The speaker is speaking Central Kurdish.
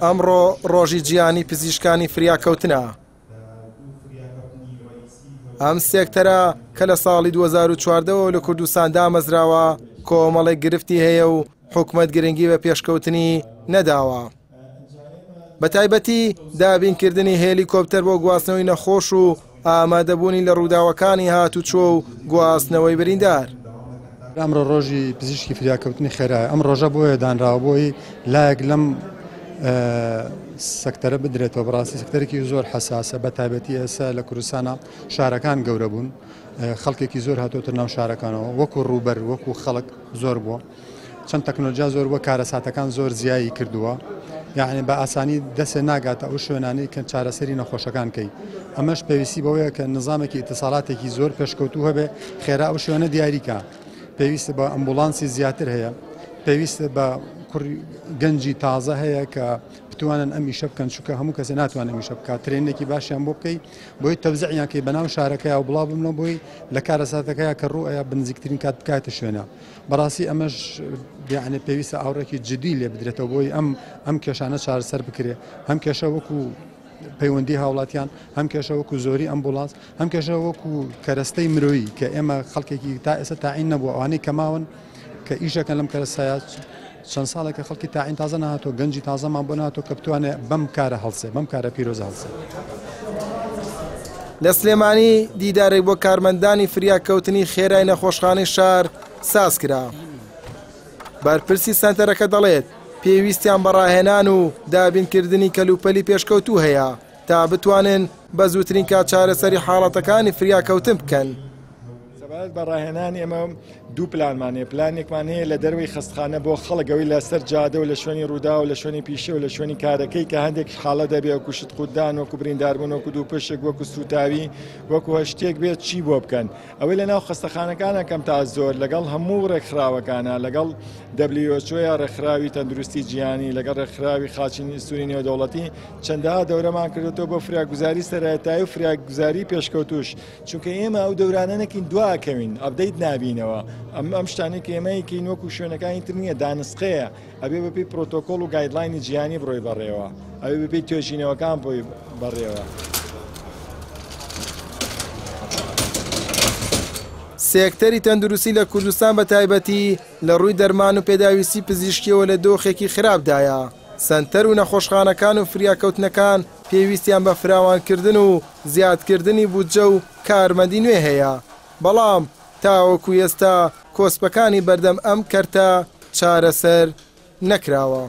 ئەمڕۆ ڕۆژی جیهانی پزیشکانی فریاکەوتنە. ئەم سێکتەرە کە لە ساڵی 2014ەوە لە کوردستان دامەزراوە کۆمەڵێک گرفتی هەیە و حکومەت گرنگی بە پێشکەوتنی نەداوە. بە تایبەتی دابینکردنی هێلیکۆپتەر بۆ گواستنەوەی نەخۆش و ئامادەبوونی لە ڕووداوەکانی هاتوچۆ و گواستنەوەی بریندار. ئەمڕۆ ڕۆژی پزیشکی فریاکەوتنی خێرایە. ئەم ڕۆژە بۆیە دانراوە بۆی لایەک لەم سەکتەرە بدرێتەوە. بەڕاستی سەکتەرێکی زۆر حەساسە، بە تایبەتی ئێستا لە کوردستانە شارەکان گەورە بوون، خەڵکێکی زۆر هاتۆتە ناو شارەکانەوە، وەکو ڕووبەر وەکو خەڵک زۆر بووە، چەند تەکنۆلۆژیا زۆر بووە، کارەساتەکان زۆر زیایی کردووە، یعنی بە ئاسانی دەسێ ناگاتە ئەو شوێنانەی کە چارەسەری نەخۆشەکان کەی. ئەمەش پێویستی بەوەیە کە نظامێکی ئیتیساڵاتێکی زۆر پێشکەوتوو هەبێ، خێرا ئەو شوێنە دیاریکە. پێویستە بە ئەمبولانسی زیاتر هەیە، پێویستە بە کوڕی گەنجی تازە هەیە کە بتوانن ئەم ئیشە بکەن، چونکە هەموو کەسێ ناتوانێت ئەم ئیشە بکات. ترێنێکی باشیان بۆ بکەی بۆی تەوزیعیان کەی بەناو شارەکەیا و بڵاو ببنەوە، بۆی لە کارەساتەکەیا کە ڕوو ئەیا بنزیکترین کات بکاتە شوێنە. بەڕاستی ئەمەش یعنی پێویستە ئاوڕێکی جدی لێ بدرێتەوە بۆی ئەم کێشانە چارەسەر بکرێ، هەم کێشە وەکو پەیوەندی هاوڵاتیان، هەم کێشە وەکو زۆری ئەمبولانس، هەم کێشە وەکو کەرەستەی مرۆیی کە ئێمە خەڵکێکی تا ئێستا تاعین نەبووە، ئەوانەی کەماون کە ئیشەکەن لەم کەرەستەیە چەند ساڵێکە خەڵکی تاعین تازە نەهاتووە، گەنجی تازەمان بۆ نهاتووە کە بتوانێت بەم کارە هەڵسێ، بەم کارە پیرۆزە هەڵسێ. لە سلێمانی دیدارێک بۆ کارمەندانی فریاکەوتنی خێرای نەخۆشخانەی شار ساز کرا. بەرپرسی سەنتەرەکە دەڵێت پێویستیان بە ڕاهێنان و دابینکردنی کەلوپەلی پێشکەوتوو هەیە تا بتوانن بە زووترین کات چارەسەری حاڵەتەکانی فریاکەوتن بکەن. سەبارەت بە ڕاهێنان ئێمە دوو پلانمان هەیە. پلانێکمان هەیە لە دەروی خەستخانە بۆ خەڵک ئەوەی لەسەر جادە و لە شوێنی ڕوودا و لە شوێنی پیشە و لە شوێنی کارەکەی کە هەندێک حاڵە دەبێ، وەکو شت قوتدان، وەکو برینداربوون، وەکو دوو پشک، وەکو سوتاوی، وەکو هەر شتێک بێت چی بۆ بکەن. ئەوەی لە ناو خەستەخانەکانە کەم تا زۆر لەگەڵ هەموو ڕێکخراوەکانە، لەگەڵ WHO یا ڕێکخراوی تەندروستی جیهانی، لەگەڵ ڕێکخراوی خاچی سووری نێودەوڵەتی چەندەها دەورەمان کردوەوە بۆ فریاگوزاری سەرەتایی و فریاگوزاری پێشکەوتوش، چونکە ئێمە ئەو دەورانە نەکەین دواکەوین، update نابینەوە. ئەم شتانەی کە ئێمە یکەین وەکو شوێنەکانی تر نییە، دانسقەیە، ئەبێ بەپێی پرۆتۆکۆڵ و guideline ی جیهانی بڕۆی بەڕێوە، ئەبێ بەپێی توێژینەوەکان بڕۆی بەڕێوە. سێکتەری تەندروستی لە کوردستان بە تایبەتی لە ڕووی دەرمان و پێداویستی پزیشکیەوە لە دۆخێکی خراپدایە. سەنتەر و نەخۆشخانەکان و فریاکەوتنەکان پێویستیان بە فراوانکردن و زیادکردنی بودجە و کارمەندی نوێ هەیە، بەڵام تاوەکو ئێستا کۆسپەکانی بەردەم ئەم کەرتە چارەسەر نەکراوە.